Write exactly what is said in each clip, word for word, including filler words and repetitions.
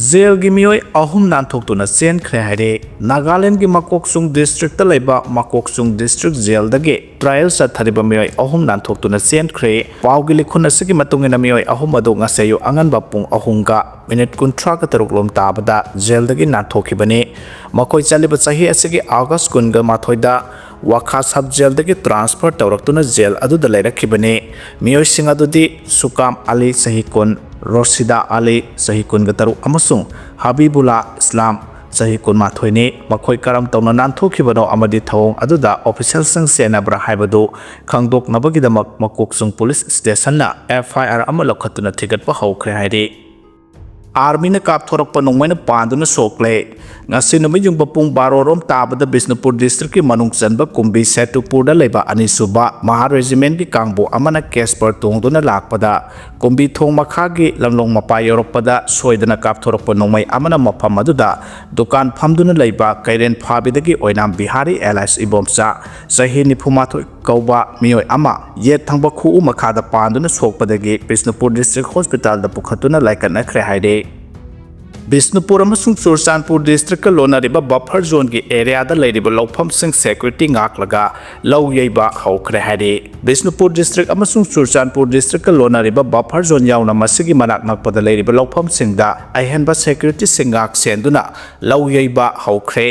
ꯖꯦꯜꯒꯤ ꯃꯤꯑꯣꯏ ꯑꯍꯨꯝ ꯅꯥꯟꯊꯣꯛꯇꯨꯅ ꯆꯦꯟꯈ꯭ꯔꯦ ꯍꯥꯏꯔꯦ꯫ ꯅꯥꯒꯥꯂꯦꯟꯗꯒꯤ ꯃꯀꯣꯛꯆꯨꯡ ꯗꯤꯁꯇ꯭ꯔꯤꯛꯇ ꯂꯩꯕ ꯃꯀꯣꯛꯆꯨꯡ ꯗꯤꯁꯇ꯭ꯔꯤꯛ ꯖꯦꯜꯗꯒꯤ ꯇ꯭ꯔꯥꯌꯦꯜ ꯆꯠꯊꯔꯤꯕ ꯃꯤꯑꯣꯏ ꯑꯍꯨꯝ ꯅꯥꯟꯊꯣꯛꯇꯨꯅ ꯆꯦꯟꯈ꯭ꯔꯦ꯫ ꯄꯥꯎꯒꯤ ꯂꯤꯈꯨꯟ ꯑꯁꯤꯒꯤ ꯃꯇꯨꯡ ꯏꯟꯅ ꯃꯤꯑꯣꯏ ꯑꯍꯨꯝ ꯑꯗꯨ ꯉꯁꯤ ꯑꯌꯨꯛ ꯑꯉꯟꯕ ꯄꯨꯡ ꯑꯍꯨꯝꯒ ꯃꯤꯅꯤꯠ ꯀꯨꯟꯊ꯭ꯔꯥꯒ ꯇꯔꯨꯛ ꯂꯣꯝ ꯇꯥꯕꯗ ꯖꯦꯜꯗꯒꯤ ꯅꯥꯟꯊꯣꯛꯈꯤꯕꯅꯤ꯫ ꯃꯈꯣꯏ ꯆꯠꯂꯤꯕ ꯆꯍꯤ ꯑꯁꯤꯒꯤ ꯑꯥꯒꯁ ꯀꯨꯟꯒ ꯃꯥꯊꯣꯏꯗ ꯋꯥꯈꯥ ꯁꯕ ꯖꯦꯜꯗꯒꯤ ꯇ꯭ꯔꯥꯟꯁꯐꯔ ꯇꯧꯔꯛꯇꯨꯅ ꯖꯦꯜ ꯑꯗꯨꯗ ꯂꯩꯔꯛꯈꯤꯕꯅꯤ꯫ ꯃꯤꯑꯣꯏꯁꯤꯡ ꯑꯗꯨꯗꯤ ꯁꯨꯀꯥꯝ ꯑꯂꯤ, ꯆꯍꯤ ꯀꯨꯟ, ꯔꯣꯁꯤꯗꯥ ꯑꯂꯤ, ꯆꯍꯤ ꯀꯨꯟꯒ ꯇꯔꯨꯛ, ꯑꯃꯁꯨꯡ ꯍꯕꯤꯕꯨꯂꯥ ꯏꯁꯂꯥꯝ, ꯆꯍꯤ ꯀꯨꯟꯃꯥꯊꯣꯏꯅꯤ꯫ ꯃꯈꯣꯏ ꯀꯔꯝ ꯇꯧꯅ ꯅꯥꯟꯊꯣꯛꯈꯤꯕꯅꯣ ꯑꯃꯗꯤ ꯊꯧꯑꯣꯡ ꯑꯗꯨꯗ ꯑꯣꯐꯤꯁꯦꯜꯁꯤꯡ ꯆꯦꯟꯅꯕ꯭ꯔꯥ ꯍꯥꯏꯕꯗꯨ ꯈꯪꯗꯣꯛꯅꯕꯒꯤꯗꯃꯛ ꯃꯀꯣꯛꯆꯨꯡ ꯄꯨꯂꯤꯁ ꯁ꯭ꯇꯦꯁꯟꯅ ꯑꯦꯐ ꯑꯥꯏ ꯑꯥꯔ ꯑꯃ ꯂꯧꯈꯠꯇꯨꯅ ꯊꯤꯒꯠꯄ ꯍꯧꯈ꯭ꯔꯦ ꯍꯥꯏꯔꯤ꯫ ꯑꯥꯔꯃꯤꯅ ꯀꯥꯞꯊꯣꯔꯛꯄ ꯅꯣꯡꯃꯩꯅ ꯄꯥꯟꯗꯨꯅ ꯁꯣꯛꯂꯦ꯫ ꯉꯁꯤ ꯅꯨꯃꯤꯠ ꯌꯨꯡꯕ ꯄꯨꯡ ꯕꯥꯔꯣ ꯔꯣꯝ ꯇꯥꯕꯗ ꯕꯤꯁꯅꯨꯄꯨꯔ ꯗꯤꯁꯇ꯭ꯔꯤꯛꯀꯤ ꯃꯅꯨꯡ ꯆꯟꯕ ꯀꯨꯝꯕꯤ ꯁꯦꯇꯨꯄꯨꯔꯗ ꯂꯩꯕ ꯑꯅꯤꯁꯨꯕ ꯃꯍꯥ ꯔꯦꯖꯤꯃꯦꯟꯒꯤ ꯀꯥꯡꯕꯨ ꯑꯃꯅ ꯀꯦꯁꯄꯔ ꯇꯣꯡꯗꯨꯅ ꯂꯥꯛꯄꯗ ꯀꯨꯝꯕꯤ ꯊꯣꯡ ꯃꯈꯥꯒꯤ ꯂꯝꯂꯣꯡ ꯃꯄꯥ ꯌꯧꯔꯛꯄꯗ ꯁꯣꯏꯗꯅ ꯀꯥꯞꯊꯣꯔꯛꯄ ꯅꯣꯡꯃꯩ ꯑꯃꯅ ꯃꯐꯝ ꯑꯗꯨꯗ ꯗꯨꯀꯥꯟ ꯐꯝꯗꯨꯅ ꯂꯩꯕ ꯀꯩꯔꯦꯟ ꯐꯥꯕꯤꯗꯒꯤ ꯑꯣꯏꯅꯥꯝ ꯕꯤꯍꯥꯔꯤ ꯑꯦꯂꯥꯏꯁ ꯏꯕꯣꯝꯆꯥ, ꯆꯍꯤ ꯅꯤꯐꯨꯃꯥꯊꯣꯏ ꯀꯧꯕ ꯃꯤꯑꯣꯏ ꯑꯃ ꯌꯦꯠ ꯊꯪꯕ ꯈꯨꯎ ꯃꯈꯥꯗ ꯄꯥꯟꯗꯨꯅ ꯁꯣꯛꯄꯗꯒꯤ ꯕꯤꯁꯅꯨꯄꯨꯔ ꯗꯤꯁꯇ꯭ꯔꯤꯛ ꯍꯣꯁꯄꯤꯇꯥꯜꯗ ꯄꯨꯈꯠꯇꯨꯅ ꯂꯥꯏꯀꯠꯅꯈ꯭ꯔꯦ ꯍꯥꯏꯔꯤ꯫ ꯕꯤꯁꯅꯨꯄꯨꯔ ꯑꯃꯁꯨꯡ ꯆꯨꯔꯆꯥꯟꯄꯨꯔ ꯗꯤꯁꯇ꯭ꯔꯤꯛꯀ ꯂꯣꯟꯅꯔꯤꯕ ꯕꯐꯔ ꯖꯣꯟꯒꯤ ꯑꯦꯔꯤꯌꯥꯗ ꯂꯩꯔꯤꯕ ꯂꯧꯐꯝꯁꯤꯡ ꯁꯦꯀ꯭ꯌꯨꯔꯤꯇꯤ ꯉꯥꯛꯂꯒ ꯂꯧ ꯌꯩꯕ ꯍꯧꯈ꯭ꯔꯦ ꯍꯥꯏꯔꯤ꯫ ꯕꯤꯁꯅꯨꯄꯨꯔ ꯗꯤꯁꯇ꯭ꯔꯤꯛ ꯑꯃꯁꯨꯡ ꯆꯨꯔꯆꯥꯟꯄꯨꯔ ꯗꯤꯁꯇ꯭ꯔꯤꯛꯀ ꯂꯣꯟꯅꯔꯤꯕ ꯕꯐꯔ ꯖꯣꯟ ꯌꯥꯎꯅ ꯃꯁꯤꯒꯤ ꯃꯅꯥꯛ ꯅꯛꯄꯗ ꯂꯩꯔꯤꯕ ꯂꯧꯐꯝꯁꯤꯡꯗ ꯑꯍꯦꯟꯕ ꯁꯦꯀ꯭ꯌꯨꯔꯤꯇꯤꯁꯤꯡ ꯉꯥꯛ ꯁꯦꯟꯗꯨꯅ ꯂꯧ ꯌꯩꯕ ꯍꯧꯈ꯭ꯔꯦ꯫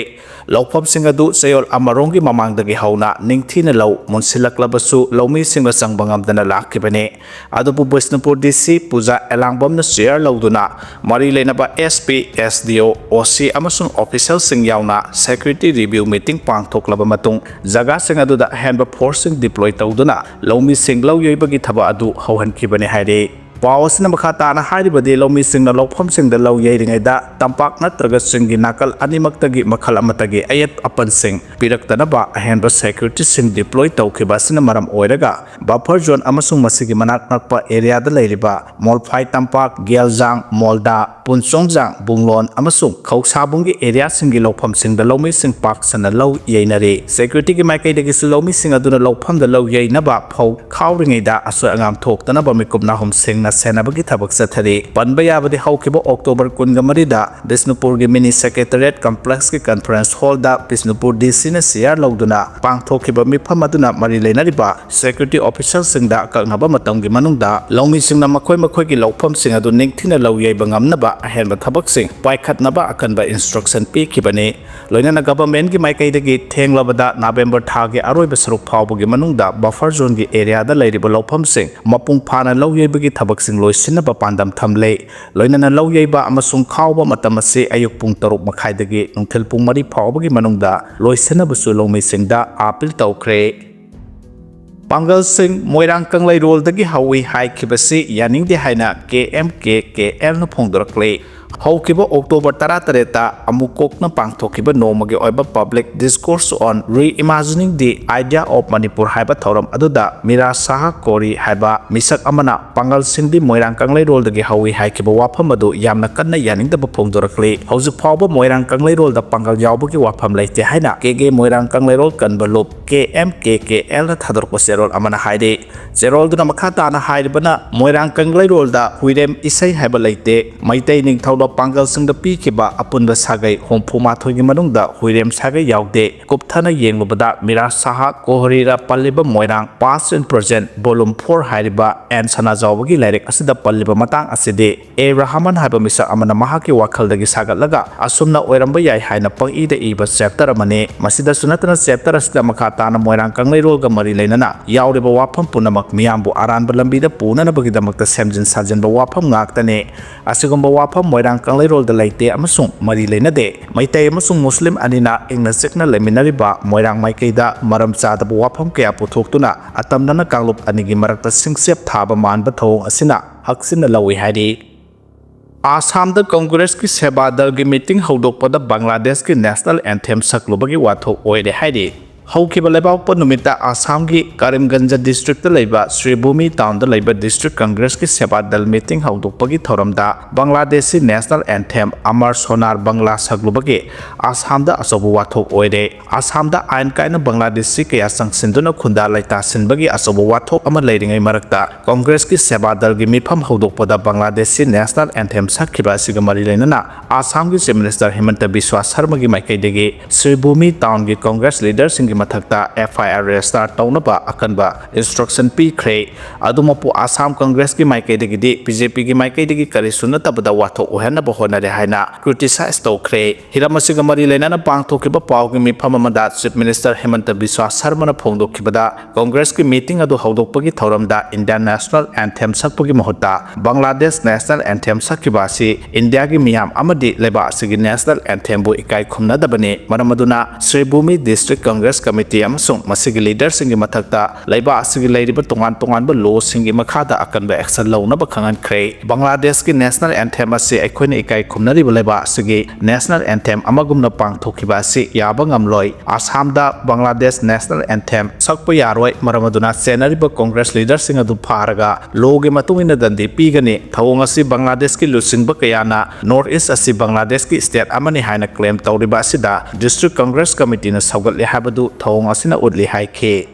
ꯂꯧꯐꯝꯁꯤꯡ ꯑꯗꯨ ꯆꯌꯣꯜ ꯑꯃꯔꯣꯝꯒꯤ ꯃꯃꯥꯡꯗꯒꯤ ꯍꯧꯅ ꯅꯤꯡꯊꯤꯅ ꯂꯧ ꯃꯨꯟꯁꯤꯜꯂꯛꯂꯕꯁꯨ ꯂꯧꯃꯤꯁꯤꯡꯅ ꯆꯪꯕ ꯉꯝꯗꯅ ꯂꯥꯛꯈꯤꯕꯅꯤ꯫ ꯑꯗꯨꯕꯨ ꯕꯤꯁꯅꯨꯄꯨꯔ ꯗꯤ ꯁꯤ ꯄꯨꯖꯥ ꯑꯦꯂꯥꯡꯕꯝꯅ ꯆꯦꯌꯔ ꯂꯧꯗꯨꯅ ꯃꯔꯤ ꯂꯩꯅꯕ ꯑꯦꯁ ꯄꯤ, ꯑꯦꯁ ꯗꯤ ꯑꯣ, ꯑꯣ ꯁꯤ ꯑꯃꯁꯨꯡ ꯑꯣꯐꯤꯁꯦꯜꯁꯤꯡ ꯌꯥꯎꯅ ꯁꯦꯀ꯭ꯌꯨꯔꯤꯇꯤ ꯔꯤꯚꯤꯌꯨ ꯃꯤꯇꯤꯡ ꯄꯥꯡꯊꯣꯛꯂꯕ ꯃꯇꯨꯡ ꯖꯒꯥꯁꯤꯡ ꯑꯗꯨꯗ ꯑꯍꯦꯟꯕ ꯐꯣꯔꯁꯁꯤꯡ ꯗꯤꯄ꯭ꯂꯣꯏ ꯇꯧꯗꯨꯅ ꯂꯧꯃꯤꯁꯤꯡ ꯂꯧ ꯌꯩꯕꯒꯤ ꯊꯕꯛ ꯑꯗꯨ ꯍꯧꯍꯟꯈꯤꯕꯅꯤ ꯍꯥꯏꯔꯤ꯫ ꯄꯥꯎ ꯑꯁꯤꯅ ꯃꯈꯥ ꯇꯥꯅ ꯍꯥꯏꯔꯤꯕꯗꯤ, ꯂꯧꯃꯤꯁꯤꯡꯅ ꯂꯧꯐꯝꯁꯤꯡꯗ ꯂꯧ ꯌꯩꯔꯤꯉꯩꯗ ꯇꯝꯄꯥꯛ ꯅꯠꯇ꯭ꯔꯒ ꯆꯤꯡꯒꯤ ꯅꯥꯀꯜ ꯑꯅꯤꯃꯛꯇꯒꯤ ꯃꯈꯜ ꯑꯃꯠꯇꯒꯤ ꯑꯌꯦꯠ ꯑꯄꯟꯁꯤꯡ ꯄꯤꯔꯛꯇꯅꯕ ꯑꯍꯦꯟꯕ ꯁꯦꯀ꯭ꯌꯨꯔꯤꯇꯤꯁꯤꯡ ꯗꯤꯄ꯭ꯂꯣꯏ ꯇꯧꯈꯤꯕ ꯑꯁꯤꯅ ꯃꯔꯝ ꯑꯣꯏꯔꯒ ꯕꯐꯔ ꯖꯣꯟ ꯑꯃꯁꯨꯡ ꯃꯁꯤꯒꯤ ꯃꯅꯥꯛ ꯅꯛꯄ ꯑꯦꯔꯤꯌꯥꯗ ꯂꯩꯔꯤꯕ ꯃꯣꯜꯐꯥꯏ ꯇꯝꯄꯥꯛ, ꯒꯦꯜꯖꯥꯡ, ꯃꯣꯜꯗꯥ, ꯄꯨꯟꯆꯣꯡꯖꯥꯡ, ꯕꯨꯡꯂꯣꯟ ꯑꯃꯁꯨꯡ ꯈꯧꯁꯥꯕꯨꯡꯒꯤ ꯑꯦꯔꯤꯌꯥꯁꯤꯡꯒꯤ ꯂꯧꯐꯝꯁꯤꯡꯗ ꯂꯧꯃꯤꯁꯤꯡ ꯄꯥꯛ ꯁꯟꯅ ꯂꯧ ꯌꯩꯅꯔꯤ꯫ ꯁꯦꯀ꯭ꯌꯨꯔꯤꯇꯤꯒꯤ ꯃꯥꯏꯀꯩꯗꯒꯤꯁꯨ ꯂꯧꯃꯤꯁꯤꯡ ꯑꯗꯨꯅ ꯂꯧꯐꯝꯗ ꯂꯧ ꯌꯩꯅꯕ ꯐꯧ ꯈꯥꯎꯔꯤꯉꯩꯗ ꯑꯁꯣꯏ ꯑꯉꯥꯝ ꯊꯣꯛꯇꯅꯕ ꯃꯤꯀꯨꯞ ꯅꯥꯍꯨꯝꯁꯤꯡꯅ ꯁꯦꯟꯅꯕꯒꯤ ꯊꯕꯛ ꯆꯠꯊꯔꯤ꯫ ꯄꯟꯕ ꯌꯥꯕꯗꯤ, ꯍꯧꯈꯤꯕ ꯑꯣꯛꯇꯣꯕꯔ ꯀꯨꯟꯒ ꯃꯔꯤꯗ ꯕꯤꯁꯅꯨꯄꯨꯔꯒꯤ ꯃꯤꯅꯤ ꯁꯦꯀ꯭ꯔꯦꯇꯔꯤꯌꯦꯠ ꯀꯝꯄ꯭ꯂꯦꯛꯁꯀꯤ ꯀꯟꯐꯔꯦꯟꯁ ꯍꯣꯜꯗ ꯕꯤꯁꯅꯨꯄꯨꯔ ꯗꯤ ꯁꯤꯅ ꯁꯤꯌꯥꯔ ꯂꯧꯗꯨꯅ ꯄꯥꯡꯊꯣꯛꯈꯤꯕ ꯃꯤꯐꯝ ꯑꯗꯨꯅ ꯃꯔꯤ ꯂꯩꯅꯔꯤꯕ ꯁꯦꯀ꯭ꯌꯨꯔꯤꯇꯤ ꯑꯣꯐꯤꯁꯔꯁꯤꯡꯗ ꯑꯀꯛꯅꯕ ꯃꯇꯝꯒꯤ ꯃꯅꯨꯡꯗ ꯂꯧꯃꯤꯁꯤꯡꯅ ꯃꯈꯣꯏ ꯃꯈꯣꯏꯒꯤ ꯂꯧꯐꯝꯁꯤꯡ ꯑꯗꯨ ꯅꯤꯡꯊꯤꯅ ꯂꯧ ꯌꯩꯕ ꯉꯝꯅꯕ ꯑꯍꯦꯟꯕ ꯊꯕꯛꯁꯤꯡ ꯄꯥꯏꯈꯠꯅꯕ ꯑꯀꯟꯕ ꯏꯟꯁꯇ꯭ꯔꯛꯁꯟ ꯄꯤꯈꯤꯕꯅꯤ꯫ ꯂꯣꯏꯅꯅ ꯒꯚꯔꯟꯃꯦꯟꯠꯀꯤ ꯃꯥꯏꯀꯩꯗꯒꯤ ꯊꯦꯡꯂꯕꯗ ꯅꯕꯦꯝꯕꯔ ꯊꯥꯒꯤ ꯑꯔꯣꯏꯕ ꯁꯔꯨꯛ ꯐꯥꯎꯕꯒꯤ ꯃꯅꯨꯡꯗ ꯕꯐꯔ ꯖꯣꯟꯒꯤ ꯑꯦꯔꯤꯌꯥꯗ ꯂꯩꯔꯤꯕ ꯂꯧꯐꯝꯁꯤꯡ ꯃꯄꯨꯡ ꯐꯥꯅ ꯂꯧ ꯌꯩꯕꯒꯤ ꯊꯕꯛꯁꯤꯡ ꯂꯣꯏꯁꯤꯟꯅꯕ ꯄꯥꯟꯗꯝ ꯊꯝꯂꯦ꯫ ꯂꯣꯏꯅꯅ ꯂꯧ ꯌꯩꯕ ꯑꯃꯁꯨꯡ ꯈꯥꯎꯕ ꯃꯇꯝ ꯑꯁꯤ ꯑꯌꯨꯛ ꯄꯨꯡ ꯇꯔꯨꯛ ꯃꯈꯥꯏꯗꯒꯤ ꯅꯨꯡꯊꯤꯜ ꯄꯨꯡ ꯃꯔꯤ ꯐꯥꯎꯕꯒꯤ ꯃꯅꯨꯡꯗ ꯂꯣꯏꯁꯤꯟꯅꯕꯁꯨ ꯂꯧꯃꯤꯁꯤꯡꯗ ꯑꯥꯄꯤꯜ ꯇꯧꯈ꯭ꯔꯦ꯫ ꯄꯥꯡꯒꯜꯁꯤꯡ ꯃꯣꯏꯔꯥꯡ ꯀꯪꯂꯩꯔꯣꯜꯗꯒꯤ ꯍꯧꯏ ꯍꯥꯏꯈꯤꯕꯁꯤ ꯌꯥꯅꯤꯡꯗꯦ ꯍꯥꯏꯅ ꯀꯦ ꯑꯦꯝ ꯀꯦ ꯀꯦ ꯑꯦꯜꯅ ꯐꯣꯡꯗꯣꯔꯛꯂꯤ꯫ ꯍꯧꯈꯤꯕ ꯑꯣꯛꯇꯣꯕꯔ ꯇꯔꯥꯇꯔꯦꯠꯇ ꯑꯃꯨꯛ ꯀꯣꯛꯅ ꯄꯥꯡꯊꯣꯛꯈꯤꯕ ꯅꯣꯡꯃꯒꯤ ꯑꯣꯏꯕ Public Discourse on Reimagining the Idea of Manipur ꯍꯥꯏꯕ ꯊꯧꯔꯝ ꯑꯗꯨꯗ ꯃꯤꯔꯥ ꯁꯥꯍ ꯀꯣꯔꯤ ꯍꯥꯏꯕ ꯃꯤꯁꯛ ꯑꯃꯅ ꯄꯥꯡꯒꯜꯁꯤꯡꯗꯤ ꯃꯣꯏꯔꯥꯡ ꯀꯪꯂꯩꯔꯣꯜꯗꯒꯤ ꯍꯧꯏ ꯍꯥꯏꯈꯤꯕ ꯋꯥꯐꯝ ꯑꯗꯨ ꯌꯥꯝꯅ ꯀꯟꯅ ꯌꯥꯅꯤꯡꯗꯕ ꯐꯣꯡꯗꯣꯔꯛꯂꯤ꯫ ꯍꯧꯖꯤꯛ ꯐꯥꯎꯕ ꯃꯣꯏꯔꯥꯡ ꯀꯪꯂꯩꯔꯣꯜꯗ ꯄꯥꯡꯒꯜ ꯌꯥꯎꯕꯒꯤ ꯋꯥꯐꯝ ꯂꯩꯇꯦ ꯍꯥꯏꯅ ꯀꯦ ꯀꯦ ꯃꯣꯏꯔꯥꯡ ꯀꯪꯂꯩꯔꯣꯜ ꯀꯟꯕ ꯂꯨꯞ, ꯀꯦ ꯑꯦꯝ ꯀꯦ ꯀꯦ ꯑꯦꯜꯅ ꯊꯥꯗꯣꯔꯛꯄ ꯆꯦꯔꯣꯜ ꯑꯃꯅ ꯍꯥꯏꯔꯤ꯫ ꯆꯦꯔꯣꯜꯗꯨꯅ ꯃꯈꯥ ꯇꯥꯅ ꯍꯥꯏꯔꯤꯕꯅ, ꯃꯣꯏꯔꯥꯡ ꯀꯪꯂꯩꯔꯣꯜꯗ ꯍꯨꯏꯔꯦꯝ ꯏꯁꯩ ꯍꯥꯏꯕ ꯂꯩꯇꯦ꯫ ꯃꯩꯇꯩ ꯅꯤꯡꯊꯧꯅ ꯄꯥꯡꯒꯜꯁꯤꯡꯗ ꯄꯤꯈꯤꯕ ꯑꯄꯨꯟꯕ ꯁꯥꯒꯩ ꯍꯨꯝꯐꯨ ꯃꯥꯊꯣꯏꯒꯤ ꯃꯅꯨꯡꯗ ꯍꯨꯏꯔꯦꯝ ꯁꯥꯒꯩ ꯌꯥꯎꯗꯦ꯫ ꯀꯨꯞꯊꯅ ꯌꯦꯡꯂꯨꯕꯗ ꯃꯤꯔꯥ ꯁꯥꯍ ꯀꯣꯍꯔꯤꯔ ꯄꯜꯂꯤꯕ ꯃꯣꯏꯔꯥꯡ Past and Present Volume four ꯍꯥꯏꯔꯤꯕ ꯑꯦꯟ ꯁꯅꯥꯖꯥꯎꯕꯒꯤ ꯂꯥꯏꯔꯤꯛ ꯑꯁꯤꯗ ꯄꯜꯂꯤꯕ ꯃꯇꯥꯡ ꯑꯁꯤꯗꯤ ꯑꯦ ꯔꯍꯃꯟ ꯍꯥꯏꯕ ꯃꯤꯁꯛ ꯑꯃꯅ ꯃꯍꯥꯛꯀꯤ ꯋꯥꯈꯜꯗꯒꯤ ꯁꯥꯒꯠꯂꯒ ꯑꯁꯨꯝꯅ ꯑꯣꯏꯔꯝꯕ ꯌꯥꯏ ꯍꯥꯏꯅ ꯄꯪꯏꯗ ꯏꯕ ꯆꯦꯞꯇꯔ ꯑꯃꯅꯤ꯫ ꯃꯁꯤꯗꯁꯨ ꯅꯠꯇꯅ ꯆꯦꯞꯇꯔ ꯑꯁꯤꯗ ꯃꯈꯥ ꯇꯥꯅ ꯃꯣꯏꯔꯥꯡ ꯀꯪꯂꯩꯔꯣꯜꯒ ꯃꯔꯤ ꯂꯩꯅꯅ ꯌꯥꯎꯔꯤꯕ ꯋꯥꯐꯝ ꯄꯨꯝꯅꯃꯛ ꯃꯤꯌꯥꯝꯕꯨ ꯑꯔꯥꯟꯕ ꯂꯝꯕꯤꯗ ꯄꯨꯅꯅꯕꯒꯤꯗꯃꯛꯇ ꯁꯦꯝꯖꯤꯟ ꯁꯥꯖꯤꯟꯕ ꯋꯥꯐꯝ ꯉꯥꯛꯇꯅꯤ꯫ ꯑꯁꯤꯒꯨꯝꯕ ꯋꯥꯐꯝ ꯃꯣꯏꯔꯥꯡ ꯀꯪꯂꯩꯔꯣꯜꯗ ꯂꯩꯇꯦ ꯑꯃꯁꯨꯡ ꯃꯔꯤ ꯂꯩꯅꯗꯦ꯫ ꯃꯩꯇꯩ ꯑꯃꯁꯨꯡ ꯃꯨꯁꯂꯤꯝ ꯑꯅꯤꯅ ꯏꯪꯅ ꯆꯤꯛꯅ ꯂꯩꯃꯤꯟꯅꯔꯤꯕ ꯃꯣꯏꯔꯥꯡ ꯃꯥꯏꯀꯩꯗ ꯃꯔꯝ ꯆꯥꯗꯕ ꯋꯥꯐꯝ ꯀꯌꯥ ꯄꯨꯊꯣꯛꯇꯨꯅ ꯑꯇꯝꯅꯅ ꯀꯥꯡꯂꯨꯞ ꯑꯅꯤꯒꯤ ꯃꯔꯛꯇ ꯁꯤꯡꯆꯦꯞ ꯊꯥꯕ ꯃꯥꯟꯕ ꯊꯧꯑꯣꯡ ꯑꯁꯤꯅ ꯍꯛꯆꯤꯟꯅ ꯂꯧꯏ ꯍꯥꯏꯔꯤ꯫ ꯑꯥꯁꯥꯝꯗ ꯀꯪꯒ꯭ꯔꯦꯁꯀꯤ ꯁꯦꯕꯥ ꯗꯜꯒꯤ ꯃꯤꯇꯤꯡ ꯍꯧꯗꯣꯛꯄꯗ ꯕꯪꯒ꯭ꯂꯥꯗꯦꯁꯀꯤ ꯅꯦꯁꯅꯦꯜ ꯑꯦꯟꯊꯦꯝ ꯁꯛꯂꯨꯕꯒꯤ ꯋꯥꯊꯣꯛ ꯑꯣꯏꯔꯦ ꯍꯥꯏꯔꯤ꯫ ꯍꯧꯈꯤꯕ ꯂꯩꯕꯥꯛꯄꯣꯛꯄ ꯅꯨꯃꯤꯠꯇ ꯑꯁꯥꯝꯒꯤ ꯀꯔꯤꯝꯒꯟꯖ district ꯇ ꯂꯩꯕ ꯁ꯭ꯔꯤꯚꯨꯃꯤ town ꯗ ꯂꯩꯕ district Congress ꯀꯤ ꯁꯦꯕꯥ ꯗꯜ meeting ꯍꯧꯗꯣꯛꯄꯒꯤ ꯊꯧꯔꯝꯗ ꯕꯪꯒ꯭ꯂꯥꯗꯦꯁꯤ national anthem ꯑꯃꯔ ꯁꯣꯅꯥꯔ ꯕꯪꯒ꯭ꯂꯥ ꯁꯛꯂꯨꯕꯒꯤ ꯑꯁꯥꯝꯗ ꯑꯆꯧꯕ ꯋꯥꯊꯣꯛ ꯑꯣꯏꯔꯦ꯫ ꯑꯁꯥꯝꯗ ꯑꯥꯏꯟ ꯀꯥꯏꯅ ꯕꯪꯒ꯭ꯂꯥꯗꯦꯁꯤ ꯀꯌꯥ ꯆꯪꯁꯤꯟꯗꯨꯅ ꯈꯨꯟꯗꯥ ꯂꯩꯇꯥꯁꯤꯟꯕꯒꯤ ꯑꯆꯧꯕ ꯋꯥꯊꯣꯛ ꯑꯃ ꯂꯩꯔꯤꯉꯩ ꯃꯔꯛꯇ Congress ꯀꯤ ꯁꯦꯕꯥ ꯗꯜꯒꯤ ꯃꯤꯐꯝ ꯍꯧꯗꯣꯛꯄꯗ ꯕꯪꯒ꯭ꯂꯥꯗꯦꯁꯤ national anthem ꯁꯛꯈꯤꯕ ꯑꯁꯤꯒ ꯃꯔꯤ ꯂꯩꯅꯅ ꯑꯁꯥꯝꯒꯤ Chief Minister ꯍꯤꯃꯟꯇ ꯕꯤꯁ꯭ꯋꯥ ꯁꯔꯃꯒꯤ ꯃꯥꯏꯀꯩꯗꯒꯤ ꯁ꯭ꯔꯤꯚꯨꯃꯤ town ꯒꯤ Congress leader ꯁꯤꯡꯒꯤ ꯃꯊꯛꯇ F I R register ꯇꯧꯅꯕ ꯑꯀꯟꯕ instruction ꯄꯤꯈ꯭ꯔꯦ꯫ ꯑꯗꯨꯃꯛꯄꯨ ꯑꯁꯥꯝ Congress ꯀꯤ ꯃꯥꯏꯀꯩꯗꯒꯤꯗꯤ B J P ꯒꯤ ꯃꯥꯏꯀꯩꯗꯒꯤ ꯀꯔꯤꯁꯨ ꯅꯠꯇꯕꯗ ꯋꯥꯊꯣꯛ ꯑꯣꯏꯍꯟꯅꯕ ꯍꯣꯠꯅꯔꯦ ꯍꯥꯏꯅ criticize ꯇꯧꯈ꯭ꯔꯦ꯫ ꯍꯤꯔꯝ ꯑꯁꯤꯒ ꯃꯔꯤ ꯂꯩꯅꯅ ꯄꯥꯡꯊꯣꯛꯈꯤꯕ ꯄꯥꯎꯒꯤ ꯃꯤꯐꯝ ꯑꯃꯗ Chief Minister ꯍꯤꯃꯟꯇ ꯕꯤꯁ꯭ꯋꯥ ꯁꯔꯃꯅ ꯐꯣꯡꯗꯣꯛꯈꯤꯕꯗ, Congress ꯀꯤ meeting ꯑꯗꯨ ꯍꯧꯗꯣꯛꯄꯒꯤ ꯊꯧꯔꯝꯗ Indian national anthem ꯁꯛꯄꯒꯤ ꯃꯍꯨꯠꯇ ꯕꯪꯒ꯭ꯂꯥꯗꯦꯁ national anthem ꯁꯛꯈꯤꯕ ꯑꯁꯤ ꯏꯟꯗꯤꯌꯥꯒꯤ ꯃꯤꯌꯥꯝ ꯑꯃꯗꯤ ꯂꯩꯕꯥꯛ ꯑꯁꯤꯒꯤ national anthem ꯕꯨ ꯏꯀꯥꯏ ꯈꯨꯝꯅꯗꯕꯅꯤ꯫ ꯃꯔꯝ ꯑꯗꯨꯅ ꯁ꯭ꯔꯤꯚꯨꯃꯤ District Congress Committee ꯑꯃꯁꯨꯡ ꯃꯁꯤꯒꯤ leader ꯁꯤꯡꯒꯤ ꯃꯊꯛꯇ ꯂꯩꯕꯥꯛ ꯑꯁꯤꯒꯤ ꯂꯩꯔꯤꯕ ꯇꯣꯉꯥꯟ ꯇꯣꯉꯥꯟꯕ law ꯁꯤꯡꯒꯤ ꯃꯈꯥꯗ ꯑꯀꯟꯕ action ꯂꯧꯅꯕ ꯈꯪꯍꯟꯈ꯭ꯔꯦ꯫ ꯕꯪꯒ꯭ꯂꯥꯗꯦꯁꯀꯤ national anthem ꯑꯁꯤ ꯑꯩꯈꯣꯏꯅ ꯏꯀꯥꯏ ꯈꯨꯝꯅꯔꯤꯕ ꯂꯩꯕꯥꯛ ꯑꯁꯤꯒꯤ national anthem ꯑꯃꯒꯨꯝꯅ ꯄꯥꯡꯊꯣꯛꯈꯤꯕ ꯑꯁꯤ ꯌꯥꯕ ꯉꯝꯂꯣꯏ꯫ ꯑꯁꯥꯝꯗ ꯕꯪꯒ꯭ꯂꯥꯗꯦꯁ national anthem ꯁꯛꯄ ꯌꯥꯔꯣꯏ꯫ ꯃꯔꯝ ꯑꯗꯨꯅ ꯆꯦꯟꯅꯔꯤꯕ Congress leader ꯁꯤꯡ ꯑꯗꯨ ꯐꯥꯔꯒ law ꯒꯤ ꯃꯇꯨꯡ ꯏꯟꯅ ꯗꯟꯗꯤ ꯄꯤꯒꯅꯤ꯫ ꯊꯧꯑꯣꯡ ꯑꯁꯤ ꯕꯪꯒ꯭ꯂꯥꯗꯦꯁꯀꯤ ꯂꯨꯆꯤꯡꯕ ꯀꯌꯥꯅ North East ꯑꯁꯤ ꯕꯪꯒ꯭ꯂꯥꯗꯦꯁꯀꯤ state ꯑꯃꯅꯤ ꯍꯥꯏꯅ claim ꯇꯧꯔꯤꯕ ꯑꯁꯤꯗ District Congress Committee ꯅ ꯁꯧꯒꯠꯂꯤ ꯍꯥꯏꯕꯗꯨ ꯊꯧꯑꯣꯡ ꯑꯁꯤꯅ ꯎꯠꯂꯤ ꯍꯥꯏꯈꯤ꯫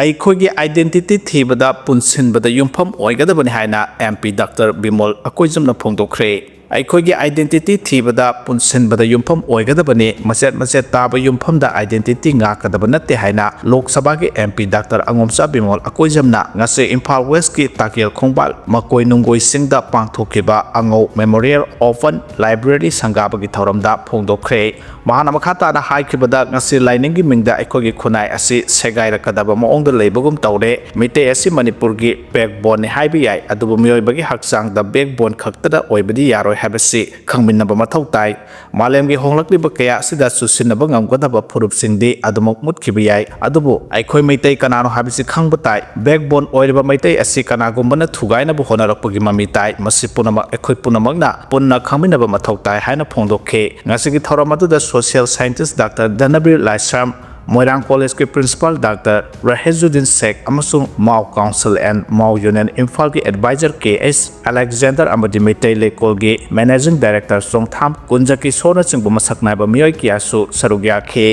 ꯑꯩꯈꯣꯏꯒꯤ identity ꯊꯤꯕꯗ ꯄꯨꯟꯁꯤꯟꯕꯗ ꯌꯨꯝꯐꯝ ꯑꯣꯏꯒꯗꯕꯅꯤ ꯍꯥꯏꯅ M P Doctor ꯕꯤꯃꯣꯜ ꯑꯀꯣꯏꯖꯝꯅ ꯐꯣꯡꯗꯣꯛꯈ꯭ꯔꯦ꯫ ꯑꯩꯈꯣꯏꯒꯤ identity ꯊꯤꯕꯗ ꯄꯨꯟꯁꯤꯟꯕꯗ ꯌꯨꯝꯐꯝ ꯑꯣꯏꯒꯗꯕꯅꯤ, ꯃꯆꯦꯠ ꯃꯆꯦꯠ ꯇꯥꯕ ꯌꯨꯝꯐꯝꯗ identity ꯉꯥꯛꯀꯗꯕ ꯅꯠꯇꯦ ꯍꯥꯏꯅ ꯂꯣꯛ ꯁꯚꯥꯒꯤ M P Doctor ꯑꯉꯣꯝꯆꯥ ꯕꯤꯃꯣꯜ ꯑꯀꯣꯏꯖꯝꯅ ꯉꯁꯤ ꯏꯝꯐꯥꯜ West ꯀꯤ ꯇꯥꯀꯦꯜ ꯈꯣꯡꯕꯥꯜ ꯃꯀꯣꯏ ꯅꯨꯡꯒꯣꯏ ꯆꯤꯡꯗ ꯄꯥꯡꯊꯣꯛꯈꯤꯕ ꯑꯉꯧ Memorial Open Library ꯁꯪꯒꯥꯕꯒꯤ ꯊꯧꯔꯝꯗ ꯐꯣꯡꯗꯣꯛꯈ꯭ꯔꯦ꯫ ꯃꯍꯥꯛꯅ ꯃꯈꯥ ꯇꯥꯅ ꯍꯥꯏꯈꯤꯕꯗ, ꯉꯁꯤ ꯂꯥꯏꯅꯤꯡꯒꯤ ꯃꯤꯡꯗ ꯑꯩꯈꯣꯏꯒꯤ ꯈꯨꯟꯅꯥꯏ ꯑꯁꯤ ꯁꯦꯒꯥꯏꯔꯛꯀꯗꯕ ꯃꯑꯣꯡꯗ ꯂꯩꯕꯒꯨꯝ ꯇꯧꯔꯦ꯫ ꯃꯤꯇꯩ ꯑꯁꯤ ꯃꯅꯤꯄꯨꯔꯒꯤ backbone ꯅꯤ ꯍꯥꯏꯕ ꯌꯥꯏ, ꯑꯗꯨꯕꯨ ꯃꯤꯑꯣꯏꯕꯒꯤ ꯍꯛꯆꯥꯡꯗ backbone ꯈꯛꯇꯗ ꯑꯣꯏꯕꯗꯤ ꯌꯥꯔꯣꯏ ꯍꯥꯏꯕꯁꯤ ꯈꯪꯃꯤꯟꯅꯕ ꯃꯊꯧ ꯇꯥꯏ꯫ ꯃꯥꯂꯦꯝꯒꯤ ꯍꯣꯡꯂꯛꯂꯤꯕ ꯀꯌꯥ ꯑꯁꯤꯗ ꯆꯨꯁꯤꯟꯅꯕ ꯉꯝꯒꯗꯕ ꯐꯨꯔꯨꯞꯁꯤꯡꯗꯤ ꯑꯗꯨꯃꯛ ꯃꯨꯠꯈꯤꯕ ꯌꯥꯏ, ꯑꯗꯨꯕꯨ ꯑꯩꯈꯣꯏ ꯃꯩꯇꯩ ꯀꯅꯥꯅꯣ ꯍꯥꯏꯕꯁꯤ ꯈꯪꯕ ꯇꯥꯏ꯫ Backbone ꯑꯣꯏꯔꯤꯕ ꯃꯩꯇꯩ ꯑꯁꯤ ꯀꯅꯥꯒꯨꯝꯕꯅ ꯊꯨꯒꯥꯏꯅꯕ ꯍꯣꯠꯅꯔꯛꯄꯒꯤ ꯃꯃꯤ ꯇꯥꯏ꯫ ꯃꯁꯤ ꯄꯨꯝꯅꯃꯛ ꯑꯩꯈꯣꯏ ꯄꯨꯝꯅꯃꯛꯅ ꯄꯨꯟꯅ ꯈꯪꯃꯤꯟꯅꯕ ꯃꯊꯧ ꯇꯥꯏ ꯍꯥꯏꯅ ꯐꯣꯡꯗꯣꯛꯈꯤ꯫ ꯉꯁꯤꯒꯤ ꯊꯧꯔꯝ ꯑꯗꯨꯗ social scientist Doctor ꯙꯅꯕꯤꯔ ꯂꯥꯏꯁ꯭ꯔꯝ, ꯃꯣꯏꯔꯥꯡ ꯀꯣꯂꯦꯖꯀꯤ ꯄ꯭ꯔꯤꯟꯁꯤꯄꯥꯜ ꯗꯥꯛꯇꯔ ꯔꯍꯦꯖꯨꯗꯤꯟ ꯁꯦꯈ ꯑꯃꯁꯨꯡ ꯃꯥꯎ ꯀꯥꯎꯟꯁꯤꯜ ꯑꯦꯟ ꯃꯥꯎ ꯌꯨꯅꯤꯌꯟ ꯏꯝꯐꯥꯜꯒꯤ ꯑꯦꯗꯚꯥꯏꯖꯔ ꯀꯦ ꯑꯦꯁ ꯑꯂꯦꯛꯖꯦꯟꯗꯔ ꯑꯃꯗꯤ ꯃꯩꯇꯩ ꯂꯩꯀꯣꯜꯒꯤ ꯃꯦꯅꯦꯖꯤꯡ ꯗꯥꯏꯔꯦꯛꯇꯔ ꯆꯣꯡꯊꯥꯝ ꯀꯨꯟꯖꯀꯤꯁꯣꯔꯅꯆꯤꯡꯕ ꯃꯁꯛ ꯅꯥꯏꯕ ꯃꯤꯑꯣꯏ ꯀꯌꯥꯁꯨ ꯁꯔꯨꯛ ꯌꯥꯈꯤ꯫